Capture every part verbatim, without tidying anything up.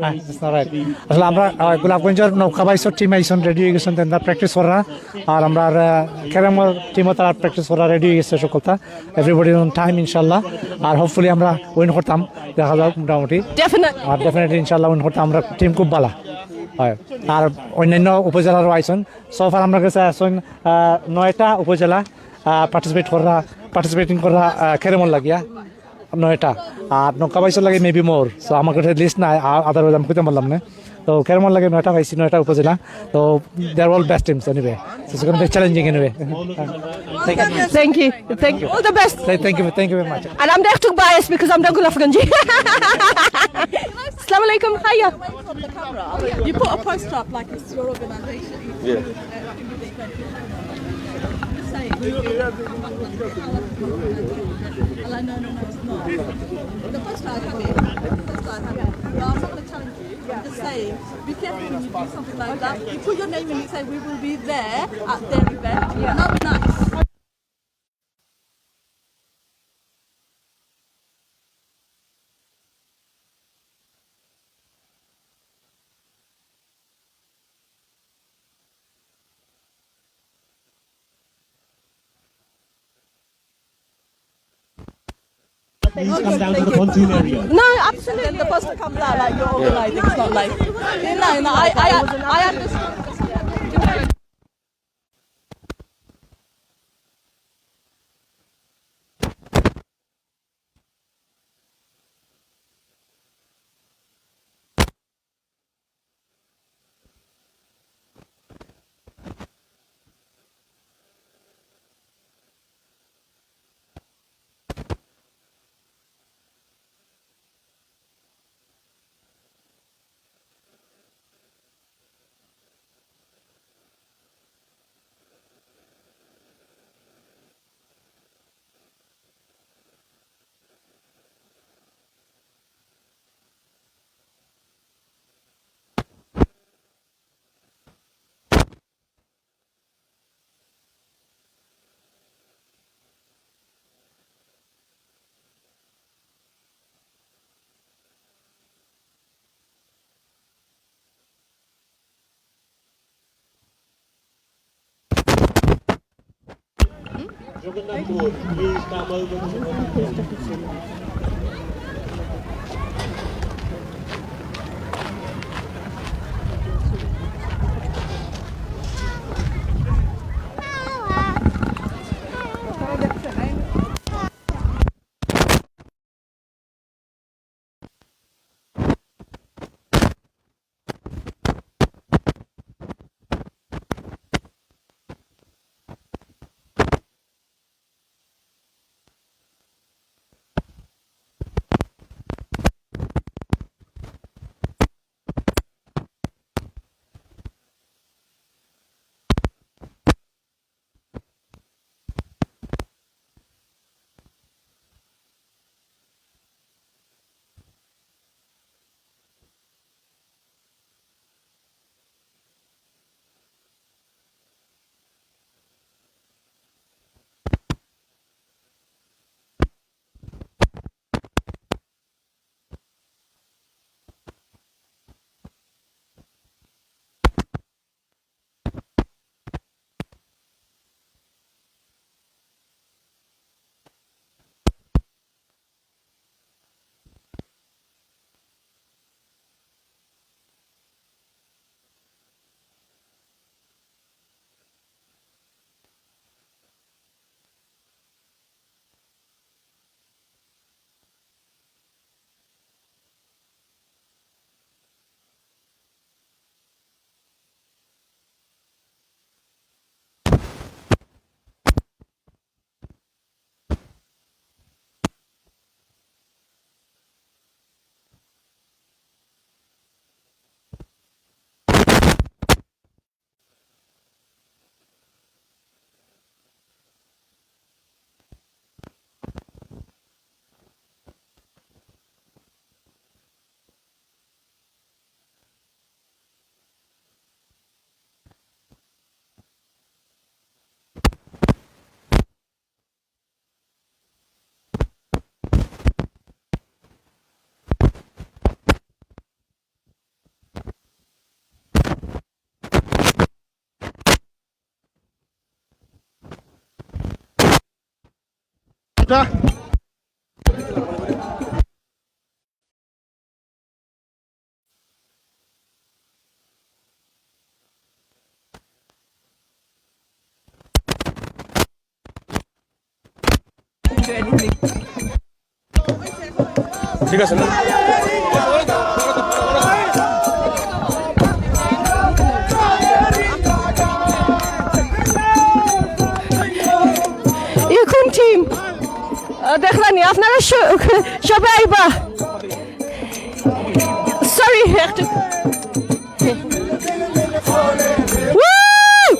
হ্যাঁ, it's all right. আসলে আমরা, আহ, গোলাপগঞ্জর নৌকা বাইচর টিম আইছইন, রেডি অই গেছইন, তারা প্র্যাকটিস কররা। আর আমরার, আহ, কেরামর টিমও তারা প্র্যাকটিস কররা, রেডি অই গেছে সকলতা। Everybody on time, ইনশাআল্লাহ। আর hopefully আমরা উইন করতাম, দেখা যাক মোটামুটি। Definitely. আর ডেফিনেটলি ইনশাআল্লাহ উইন করতাম, আমরার টিম খুব ভালা। হয়। আর অন্যান্য উপজেলারও আইছইন। So far আমরার গেছে আছইন, আহ, নয়টা উপজেলা, আহ, পার্টিসিপেট কররা, পার্টিসিপেটিং কররা, আহ, কেরামর লাগিয়া। নয়টা। আর নৌকা বাইচর লাগি maybe more। So আমার কাছে লিস্ট নাই, আ-, otherwise আমি কইতাম পারলাম না। তো কেরামর লাগি নয়টা পাইছি, নয়টা উপজেলা। তো they're all best teams anyway. So it's gonna be challenging anyway. Thank you. Thank you. Thank you. All the best. Thank, thank you, thank you very much. And I'm একটু biased because I'm গোলাপগঞ্জি। আসসালামু আলাইকুম, hiya. You put a poster up like it's your organization. Yeah. Just saying. Like, no, no, no, it's not. The first time I have it. First time I have it. No, I'm not gonna challenge you. I'm just saying, be careful when you do something like that. You put your name in and say, "We will be there at their event." Yeah. That'll be nice. Please come down to the pontoon area. No, absolutely. Then the poster comes out like you're organising, it's not like. No, no, I, I, I understand. ঠিক আছে না? এখন টিম, আহ, দেখলানি আপনারা স-, সবাই আইবা। সরি, একটু। Woo!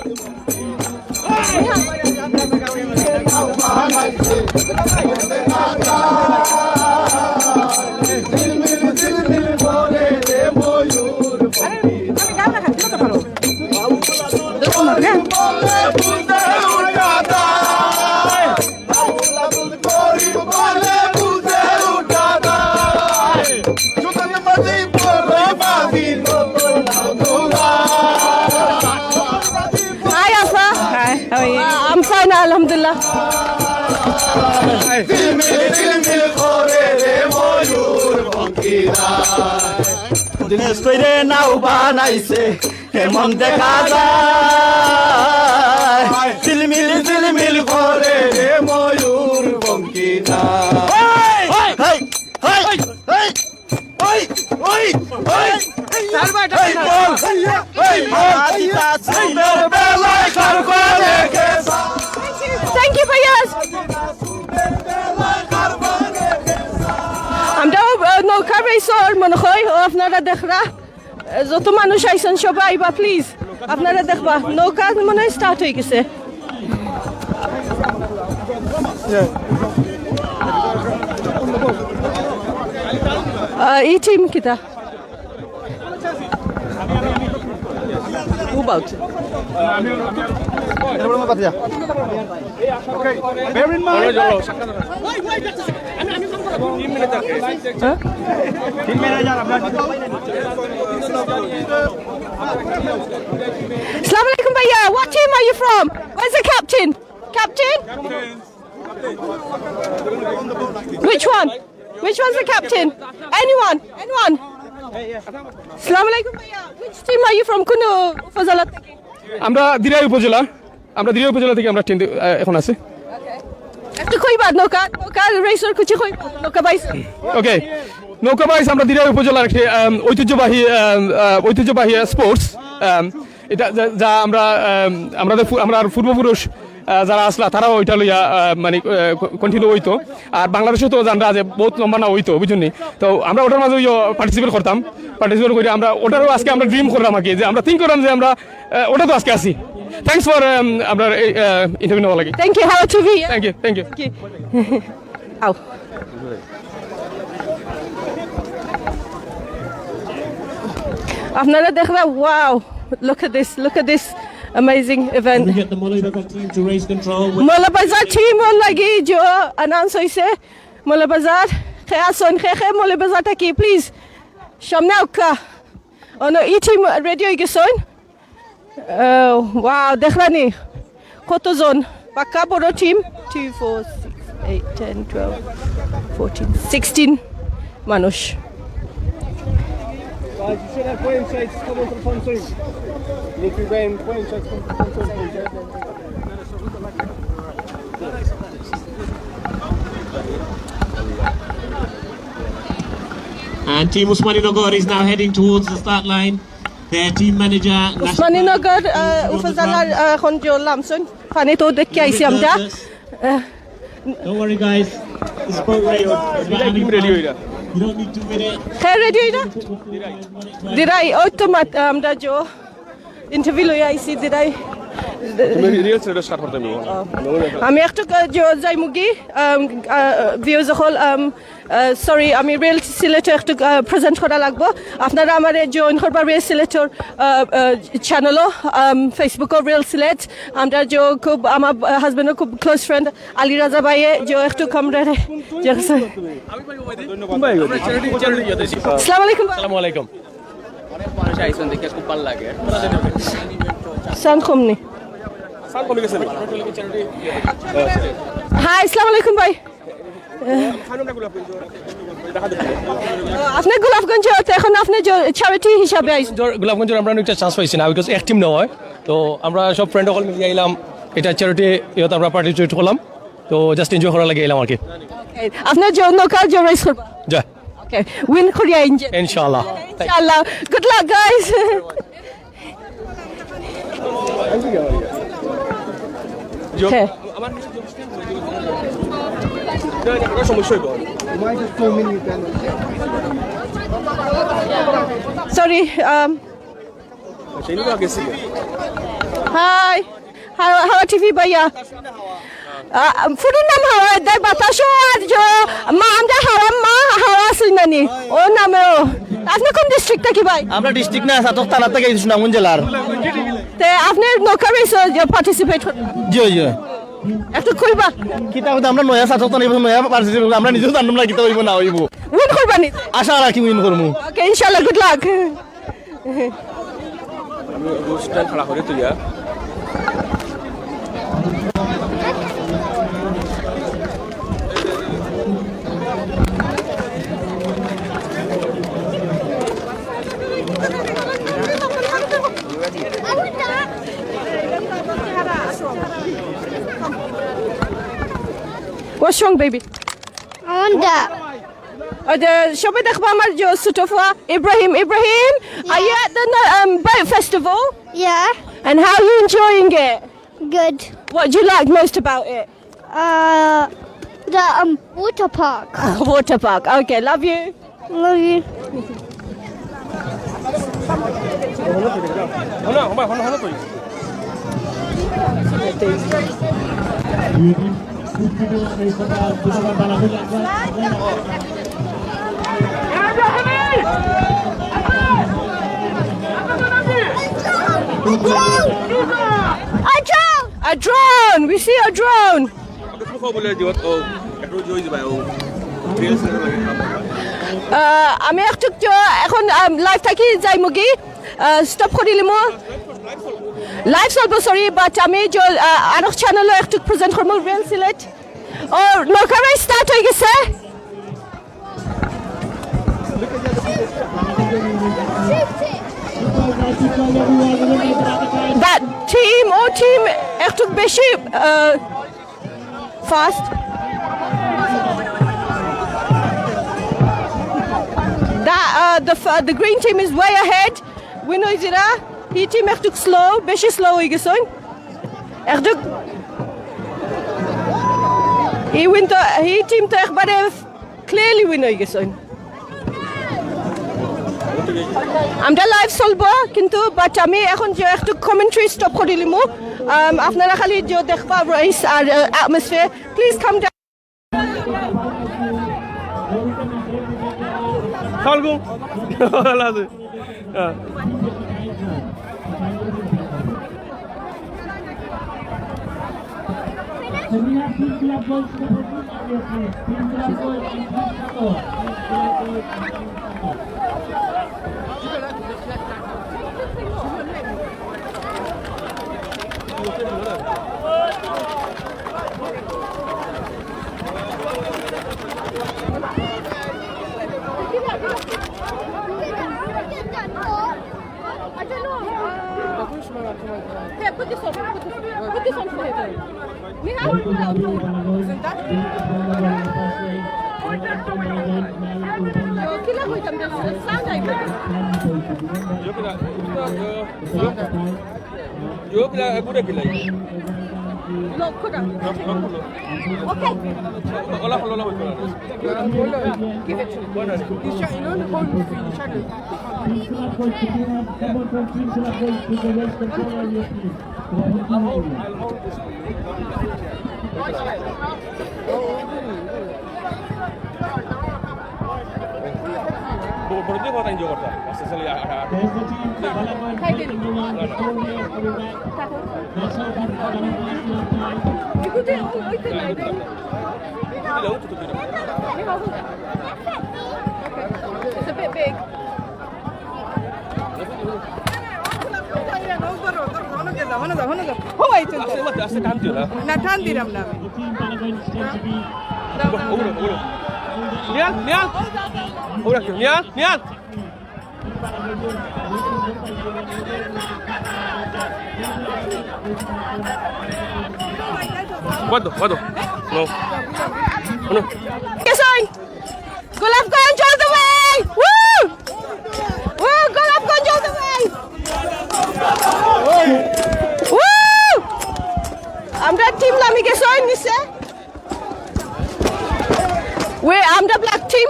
Hi, Afa. Hi, how are you? Uh, I'm fine, Alhamdulillah. দিনাজপুরে নাও বানাইছে, এমন দেখা যায়। ঝিলমিল ঝিলমিল করে রে ময়ূর পঙ্খিরা। হেই, হেই, হেই, হেই, হেই, হেই, বল, হেই, বল। Thank you, ভাইয়া। আমরাও, আহ, নৌকা রেসর মনে হয়, ও আপনারা দেখরা, আহ, যত মানুষ আইছেন সবাই আইবা, প্লিজ। আপনারা দেখবা, নৌকা মনে হয় স্টার্ট হয়ে গেছে। আহ, এই টিম কিতা? Who about? Huh? Assalamu alaikum, bhaiya. What team are you from? Where's the captain? Captain? Which one? Which one's the captain? Anyone? Anyone? Assalamu alaikum, bhaiya. Which team are you from? কুন উপজেলা থাকি? আমরা দিরাই উপজেলা, আমরা দিরাই উপজেলা থেকে আমরা টিম, আহ, এখন আছি। একটু কইবা, নৌকা, নৌকা রেসর কিছু কইবা, নৌকা বাইস। ওকে, নৌকা বাইস আমরা দিরাই উপজেলার একটি, আম, ঐতিহ্যবাহী, আম, আহ, ঐতিহ্যবাহী স্পোর্টস। আম, এটা যা, যা আমরা, আম, আমরা যে ফু-, আমরা পূর্বপুরুষ আহ, যারা আসলা, তারাও ওইটা লইয়া, আহ, মানে, আহ, ক-, কন্টিনিউ হইতো। আর বাংলাদেশে তো জানরা যে বহুত লম্বা না হইতো, বুঝছইন নি? তো আমরা ওটার মাঝে ওইও পার্টিসিপেট করতাম, পার্টিসিপেট করে আমরা ওটারও আজকে আমরা ড্রিম করলাম আর কি, যে আমরা থিঙ্ক করলাম যে আমরা, আহ, ওটা তো আজকে আসি। থ্যাংকস ফর, আম, আপনার এই, আহ, ইন্টারভিউ নেওয়া লাগে। Thank you, Hello TV. Thank you, thank you. Thank you. আও। আপনারা দেখরা, wow, look at this, look at this amazing event. Can we get the Moulibazar team to raise control? Moulibazar team or লাগি যে অ্যানাউন্স হইছে, Moulibazar, কে আছইন, কে কে Moulibazar থাকি, প্লিজ, সামনে আউক্কা। অনো ই টিম রেডি হই গেছইন। ওয়াও, দেখরানি কতজন, পাক্কা বড় team. Two, four, six, eight, ten, twelve, fourteen, sixteen মানুষ। Guys, you see that flame shades coming from the pontoon? If you rain, flame shades coming from the pontoon, please, yeah? And Team Usmaninagar is now heading towards the start line. Their team manager, Usmaninagar, uh, উপজেলার, uh, এখন যে লামছইন, পানি তো দেখি আইছি আমরা। Uh, Don't worry, guys. It's boat race. It's about having fun. You don't need to win it. কে রেডি হইরা? দিরাই, ওই তো মাত-, আমরা যে ইন্টারভিউ লই আইছি, দিরাই। তুমি রিয়েল সিলেটর স্টার্ট করতে নিব। আমি একটু ক-, যে যাইমুগি, আম, আহ, ভিউয়ার্স অকল, আম, আহ, সরি, আমি রিয়েল সিলেটো একটু, আহ, প্রেজেন্ট করা লাগবো। আপনারা আমারে জয়েন করবা রিয়েল সিলেটর, আহ, আহ, চ্যানেলো, আম, ফেসবুকও রিয়েল সিলেট। আমরা যে খুব, আমার, আহ, হাজবেন্ডও খুব ক্লোজ ফ্রেন্ড আলী রাজা ভাইয়ে যে একটু কম রে-, যে আসসালামু আলাইকুম ভাই। আসসালামু আলাইকুম। অনেক মানুষ আইছইন দেখে খুব ভালা লাগে। সাউন্ড কম নি? সাউন্ড কমে গেছে নি? হাই, আসসালামু আলাইকুম ভাই। আপনি গোলাপগঞ্জ, তো এখন আপনি চ্যারিটি হিসাবে আইছেন? গোলাপগঞ্জর আমরা একটা চান্স পাইছি না, বিকজ এক টিম নেওয়া হয়। তো আমরা সব ফ্রেন্ড সকল মিলিয়া আইলাম, এটা চ্যারিটি ইয়েতে আমরা পার্টিসিপেট করলাম। তো জাস্ট এনজয় করার লাগি আইলাম আর কি। আপনার জন্য কাজ রেস করবা? যা। ওকে, উইন করিয়া ইনজয়। ইনশাআল্লাহ। ইনশাআল্লাহ। Good luck, guys. হ্যাঁ। সমস্যা হইব। সরি। হাই। হাওয়া, হাওয়া টিভি ভাইয়া। আহ, ফুরুর নাম হাওয়া, এদের বাতাসও আর যে মা, আমরা হাওয়া মা, হাওয়া শুনানি। ও নামেও। আপনি কোন ডিস্ট্রিক্ট থাকি ভাই? আমরা ডিস্ট্রিক্ট না, ছাতক থানা থাকি, সুনামগঞ্জ জেলার। তে আপনি নৌকা রেসে যে পার্টিসিপেট করবেন? জি, জি। একটু কইবা? কিতা কইতা, আমরা নয়া ছাতক থানা, নয়া পার্টিসিপেট, আমরা নিজেও জানলাম না কিতা হইব না হইব। উইন করবা নি? আশা রাখি উইন করমু। ওকে, ইনশাআল্লাহ, গুড লাক। আমি অবস্থান খাড়া করে তুইয়া। What's wrong, baby? I want that. ওই যে সবে দেখবা আমার যে ছোট ফুয়া ইব্রাহিম। Ibrahim, are you at the, um, boat festival? Yeah. And how you enjoying it? Good. What do you like most about it? Uh, the, um, water park. Water park. Okay, love you. Love you. A drone! We see a drone! আহ, আমি একটু তো এখন লাইভ থাকি যাইমুগি, স্টপ করিলিমু। লাইভ চলবো, sorry, but আমি যে, আহ, আরক চ্যানেলও একটু প্রেজেন্ট করবো, রিয়েল সিলেট। ও, নৌকা রেস স্টার্ট হয়ে গেছে। That team, ও টিম একটু বেশি, আহ, fast. The, uh, the, f- the green team is way ahead. Win হইছে না। হি টিম একটু স্লো, বেশি স্লো হয়ে গেছে। একটু হি উইন তো, হি টিম তো একবারে ক্লিয়ারলি উইন হয়ে গেছে। আমরা লাইভ চলবো, কিন্তু বাট আমি এখন যে একটু কমেন্ট্রি স্টপ করে নিমু। আম, আপনারা খালি যে দেখবা রেস আর অ্যাটমসফিয়ার, প্লিজ কাম ডাউন। ফাল্গুন। ভালো আছে। হ্যাঁ। I don't know. Here, put this on. Put this on. Put this on for him. Mihal? Yo, kila ko itam da sa, sa na iba. Yo, kila, yo, kila, yo, kila, yo, kila, kila. No, kuda. No, no, no. Okay. Hola, hola, hola, hola. Give it to me. Isha, you know the whole thing, Isha. It's a bit big. হো ভাই, চল, চল। আস্তে, আস্তে টান দিও না। না, টান দিলাম না আমি। Nial, Nial. Nial, Nial. Guardo, guardo. No. No. Goalkeeper! Goalkeeper all the way! Woo! Woo! Goalkeeper all the way! Woo! আমরা টিম লামি গেছে নিচে। We, আমরা black team.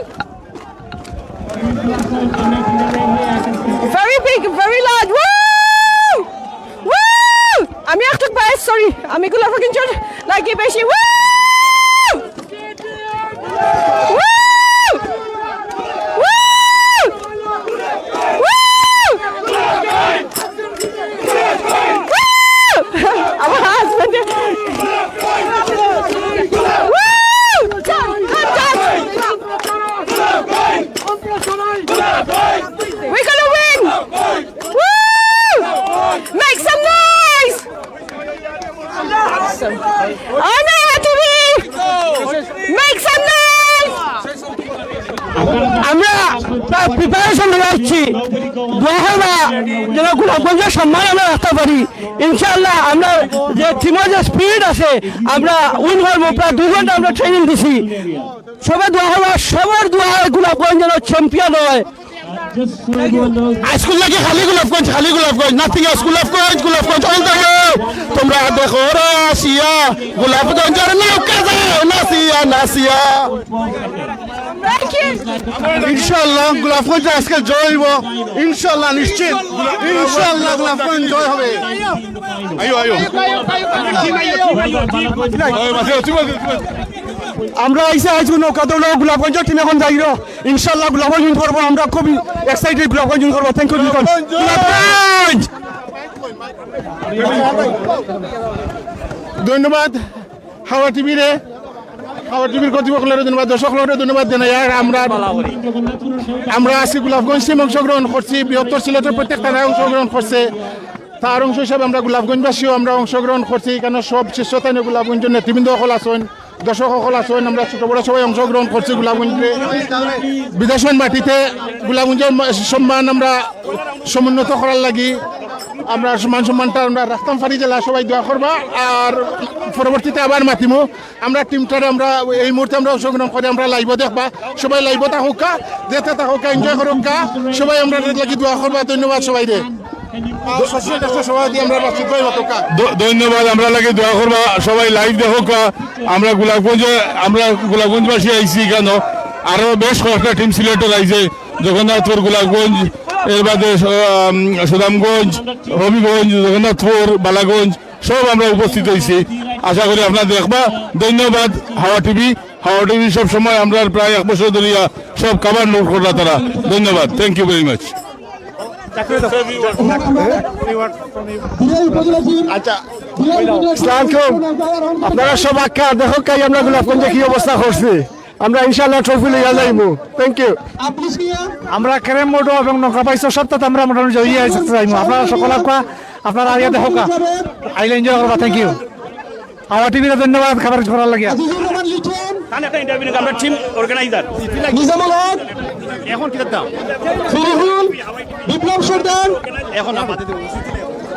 Very big, very large. Woo! Woo! আমি একটু bias, sorry। আমি গোলাপগঞ্জর লাগি বেশি। Woo! Woo! Woo! Woo! Woo! আমার husband. Woo! We're gonna win! Woo! Make some noise! Awesome. Honor to be! Make some noise! আমরা প্রায় প্রিপারেশন নিয়ে আসছি। দোয়া করবা যেন গোলাপগঞ্জের সম্মান আমরা রাখতে পারি। ইনশাআল্লাহ, আমরা যে টিমর যে স্পিরিট আছে, আমরা উইন করবো। প্রায় দুই ঘন্টা আমরা ট্রেনিং দিছি। সবাই দোয়া করবা, সবার দোয়া গোলাপগঞ্জ যেন চ্যাম্পিয়ন হয়। হাইস্কুল নাকি খালি গোলাপগঞ্জ, খালি Golapganj, nothing else, Golapganj, Golapganj, all the way। তোমরা দেখো রাশিয়া, গোলাপগঞ্জের নৌকা যায় নাচিয়া নাচিয়া। ইনশাআল্লাহ গোলাপগঞ্জ আজকে জয় হইব, ইনশাআল্লাহ নিশ্চিত, ইনশাআল্লাহ গোলাপগঞ্জ জয় হবে। আইও, আইও। আমরা আইসে আইসু নৌকা দৌড় গোলাপগঞ্জ টিম এখন যাইরো। ইনশাআল্লাহ গোলাপগঞ্জ উইন করবো, আমরা খুবই এক্সাইটেড গোলাপগঞ্জ উইন করবো। Thank you Golapganj. ধন্যবাদ হাওয়া টিভি রে, হাওয়া টিভির কর্তৃপক্ষরে ধন্যবাদ, দর্শকরে ধন্যবাদ জানাই। আর আমরা, আমরা আজকে গোলাপগঞ্জ টিম অংশগ্রহণ করছি, বৃহত্তর সিলেটের প্রত্যেক থানায় অংশগ্রহণ করছে। তার অংশ হিসাবে আমরা গোলাপগঞ্জবাসীও আমরা অংশগ্রহণ করছি। এখানো সব শীর্ষস্থানীয় গোলাপগঞ্জর নেতৃবৃন্দ সকল আছেন, দর্শক সকল আছেন, আমরা ছোট বড় সবাই অংশগ্রহণ করছি গোলাপগঞ্জে। বিদেশের মাটিতে গোলাপগঞ্জের মা-, সম্মান আমরা সমুন্নত করার লাগি, আমরা মান সম্মানটা আমরা রাখতাম পারি যেলা। সবাই দোয়া করবা। আর পরবর্তীতে আবার মাতিমু। আমরা টিমটারে আমরা এই মুহূর্তে আমরা অংশগ্রহণ করি, আমরা লাইভও দেখবা। সবাই লাইভও থাকুক্কা, যেতে থাকুক্কা, এনজয় করুক্কা। সবাই আমরা লাগি দোয়া করবা। ধন্যবাদ সবাইরে। সভাপতি আমরা বার্ষিক ভাই হতকা। ধ-, ধন্যবাদ। আমরা লাগি দোয়া করবা, সবাই লাইভ দেখুক্কা। আমরা গোলাপগঞ্জে, আমরা গোলাপগঞ্জবাসী আইছি কেন, আরো বেশ কয়েকটা টিম সিলেটর আইছে, জগন্নাথপুর, গোলাপগঞ্জ, এর বাদে স-, আম, সুনামগঞ্জ, হবিগঞ্জ, জগন্নাথপুর, বালাগঞ্জ, সব আমরা উপস্থিত হইছি। আশা করি আপনারা দেখবা। ধন্যবাদ হাওয়া টিভি। হাওয়া টিভি সব সময় আমরা প্রায় এক বছর ধরিয়া সব কভার নোট করলা তারা। ধন্যবাদ, thank you very much। আচ্ছা, আসসালামু আলাইকুম। আপনারা সব আক্কা দেখো কাই আমরা গোলাপগঞ্জে কি অবস্থা করছি। আমরা ইনশাআল্লাহ ট্রফি লইয়া যাইমু। Thank you. আমরা ক্যারাম বোর্ডও এবং নৌকা পাইছো সবটাতে আমরা মোটামুটি জয়ী হয়ে থাকতে চাইমু। আপনারা সকল আক্কা, আপনারা আইয়া দেখো কা, আইলে এনজয় করবা। Thank you. হাওয়া টিভিরে ধন্যবাদ কভার করার লাগিয়া। তান একটা ইন্টারভিউ নিক, আমরা টিম অর্গানাইজার। নিজামুল হক, এখন কি করতাম? ফিরুজুল, বিপ্লব সর্দার। এখন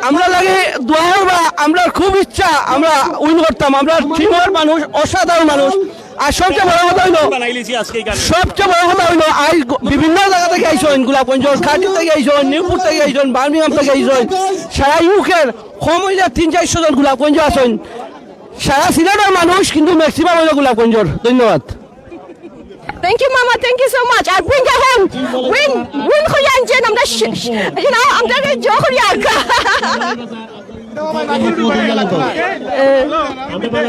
আমরা লাগি দোয়া করবা, আমরা খুব ইচ্ছা আমরা উইন করতাম। আমরা টিমর মানুষ, অসাধারণ মানুষ। আর সবচেয়ে বড় কথা হইলো, বানাইলিছি আজকে এখানে। সবচেয়ে বড় কথা হইলো, আজ গ-, বিভিন্ন জায়গা থেকে আইসইন, গোলাপগঞ্জ, কাটি থেকে আইসইন, নিউপুর থেকে আইসইন, বার্মিংহাম থেকে আইসইন, সারা ইউকের কম হইলে তিন চারশো জন গোলাপগঞ্জ আছেন। সারা সিলেটের মানুষ, কিন্তু ম্যাক্সিমাম হইলো গোলাপগঞ্জর। ধন্যবাদ। Thank you, Mama. Thank you so much. R bring home win, win করি আনছেন। আমরা শ-, শ-, you know, আমরা জয় করি আর। এ, এ,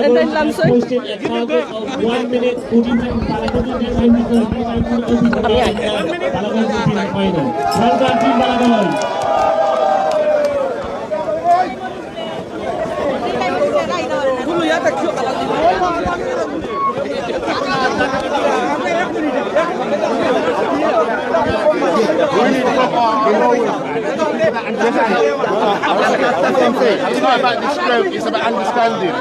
এ, লামসই। It's not about the stroke, it's about understanding.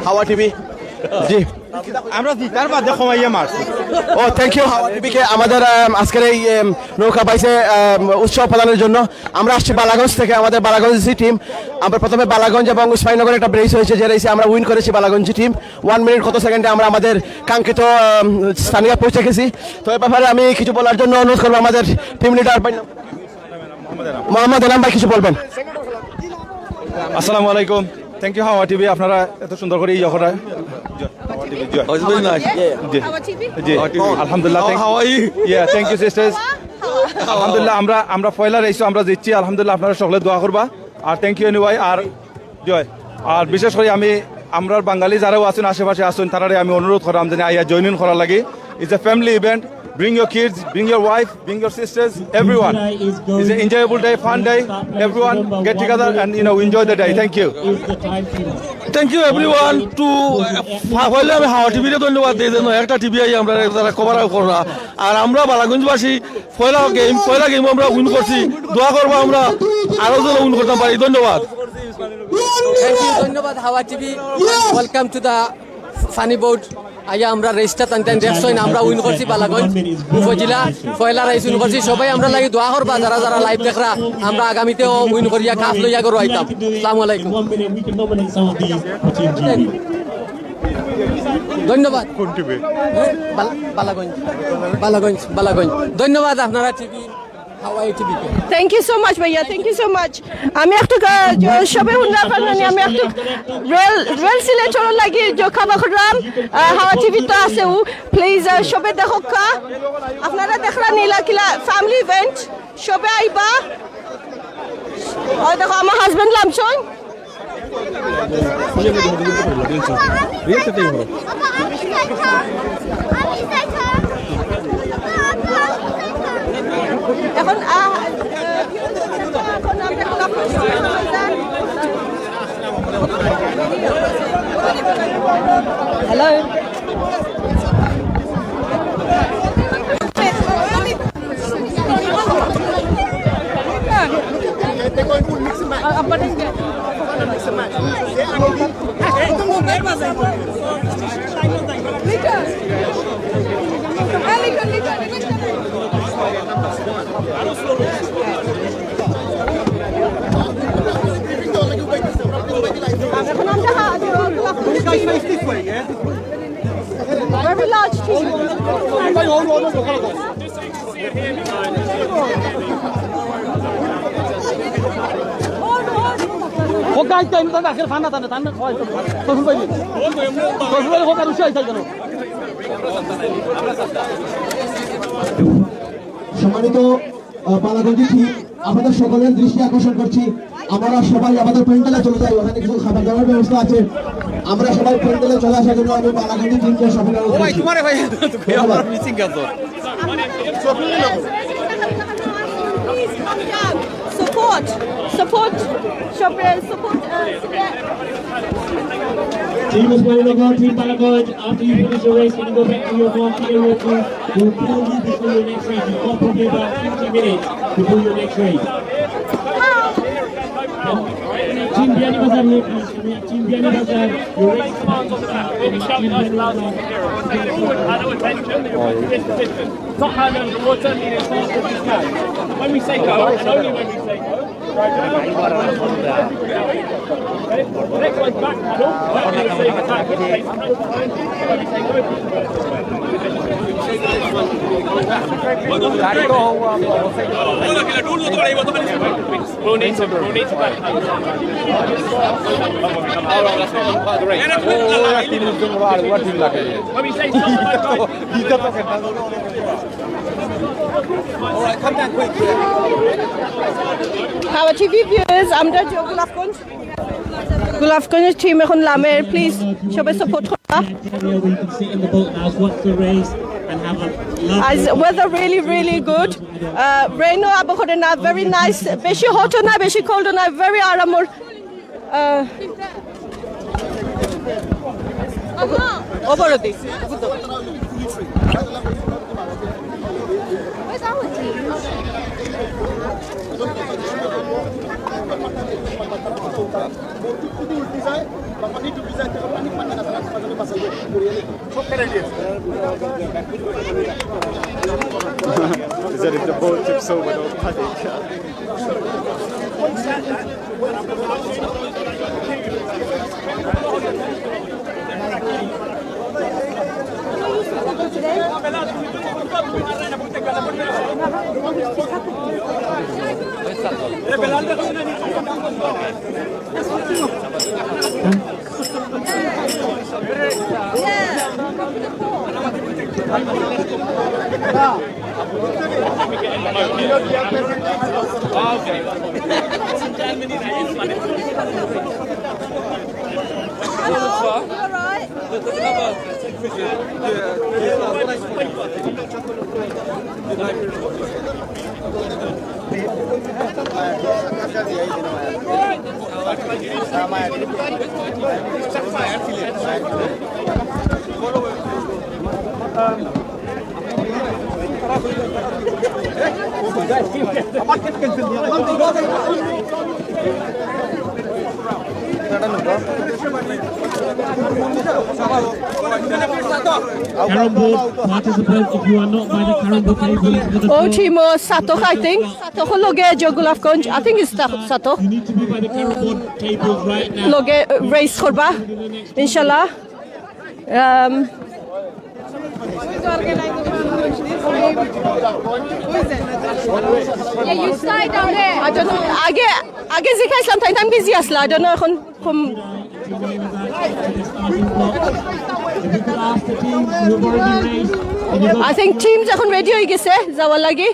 হাওয়া টিভি। জি। আমরা জিতার বাদে কমাইয়া মারছি। ও, থ্যাংক ইউ হাওয়া টিভিকে আমাদের, আম, আজকের এই, আম, নৌকা বাইচে, আম, উৎসাহ প্রদানের জন্য। আমরা আসছি বালাগঞ্জ থেকে, আমাদের বালাগঞ্জ টিম। আমরা প্রথমে বালাগঞ্জ এবং উসমানীনগরে একটা রেস হয়েছে, যে রেসে আমরা উইন করেছি বালাগঞ্জ টিম। ওয়ান মিনিট কত সেকেন্ডে আমরা আমাদের কাঙ্ক্ষিত, আম, স্থানীয় পৌঁছে গেছি। তো এ ব্যাপারে আমি কিছু বলার জন্য অনুরোধ করবো আমাদের টিম লিডার ভাই মোহাম্মদ এনাম ভাই কিছু বলবেন। আসসালামু আলাইকুম। থ্যাংক ইউ হাওয়া টিভি, আপনারা এত সুন্দর করে ইয়ে করা। জি, জি। আলহামদুলিল্লাহ, thank- হাওয়াই। Yeah, thank you, sisters. আলহামদুলিল্লাহ, আমরা, আমরা পয়লা রেসও আমরা জিতছি। আলহামদুলিল্লাহ, আপনারা সকলে দোয়া করবা। আর thank you anyway। আর জয়। আর বিশেষ করে আমি আমরার বাঙালি যারাও আছেন, আশেপাশে আছেন, তারারে আমি অনুরোধ করাম যেন আইয়া জয়েন ইন করার লাগি। It's a family event. Bring your kids, bring your wife, bring your sisters, everyone. It's an enjoyable day, fun day. Everyone get together and, you know, enjoy the day. Thank you. Thank you everyone to, uh, পয়লা আমি হাওয়া টিভিরে ধন্যবাদ দিই যে একটা TV I আমরা তারা cover up করা। আর আমরা বালাগঞ্জবাসী পয়লা গেম, পয়লা গেম আমরা উইন করছি। দোয়া করবো আমরা আরো যেন উইন করতাম পারি। ধন্যবাদ। থ্যাংক ইউ, ধন্যবাদ Hawa TV. Welcome to the funny board. আইয়া আমরা রেসটা টানতে টানতে দেখছইন, আমরা উইন করছি বালাগঞ্জ উপজেলা, পয়লা রেস উইন করছি। সবাই আমরা লাগি দোয়া করবা, যারা যারা লাইভ দেখরা, আমরা আগামীতেও উইন করিয়া কাপ লইয়া ঘরো আইতাম। আসসালামু আলাইকুম। ধন্যবাদ। কোন টিভি? বাল-, বালাগঞ্জ, বালাগঞ্জ, বালাগঞ্জ। ধন্যবাদ আপনারা TV. Thank you so much ভাইয়া, thank you so much. আমি একটু গা-, জ-, সবে হুনরা পারলানি, আমি একটু রেল, রেল সিলেটর লাগি জোকা বাখরাম, আহ, হাওয়া টিভি তো আছেউ। প্লিজ, আহ, সবে দেখউক্কা। আপনারা দেখরা নীলা কিলা ফ্যামিলি ইভেন্ট, সবে আইবা। ওই দেখো আমার হাজবেন্ড লামছইন। এখন, আহ, হ্যালো। Very large team. ও গাইস, টাইম তো আজকে ফান্না টানে, টানে, ওই তো, তসুল ভাই। তসুল ভাই, হোক আর উৎসাহ চাই কেন? সম্মানিত, আহ, বালাগঞ্জি টিম, আপনাদের সকলের দৃষ্টি আকর্ষণ করছি, আমরা সবাই আমাদের প্যান্ডেলে চলে যাই, ওখানে কিছু খাবার দাবার ব্যবস্থা আছে। আমরা সবাই প্যান্ডেলে চলে আসার জন্য আমি বালাগঞ্জি টিমকে সবাই অনুরোধ করছি। ধন্যবাদ। Support, support, সবে support, uh, support. Team Ismail Nagar, Team Balagaj, after you finish your race, can you go back to your farm, to your team? We'll call you before your next race. You've got probably about fifty minutes before your next race. Team Bianibazar, Team Bianibazar, your race is about to start. Team Bianibazar. When we say go, and only when we say go. Next one's back pedal. When we say attack, it takes We'll need to, we'll need to back pedal. When we say stop, Our T V viewers, আমরা যে গোলাপগঞ্জ, গোলাপগঞ্জের টিম এখন লামের, প্লিজ সবাই সাপোর্ট করবা। Area where you can sit in the boat house, watch the race, and have a lovely As weather really, really good. Uh, রেইনও আবহাওয়া না, very nice, বেশি হটও না, বেশি কোল্ডও না, very আরামর। Uh, ওপরে দি। Is that if the ball tips over, don't panic. Carrom board participants, if you are not by the carrom board table, ও টিমো সাতক, I think। সাতকর লগে যে গোলাপগঞ্জ, I think it's সাতক। You need to be by the carrom board tables right now. লগে রেস করবা, ইনশাল্লাহ। Um, I don't know. আগে, আগে জিকাইছিলাম, তাইন তাইন বিজি আছলা। I don't know, এখন কম। I think teams এখন রেডি অই গেছে যাওয়ার লাগি।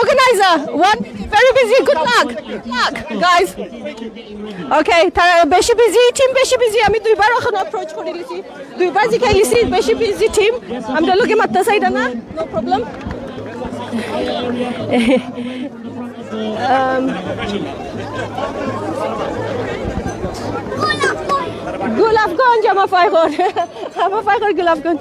Organizer, one, very busy, good luck, good luck, guys। Okay, তারা বেশি বিজি, টিম বেশি বিজি। আমি দুইবার এখন অ্যাপ্রোচ করি লিছি, দুইবার জিকাই লিছি, বেশি বিজি টিম। আমরা লোকে মারতে চাই না, no problem। Um, গোলাপগঞ্জ, আমার ফাইগর, আমার ফাইগর গোলাপগঞ্জ।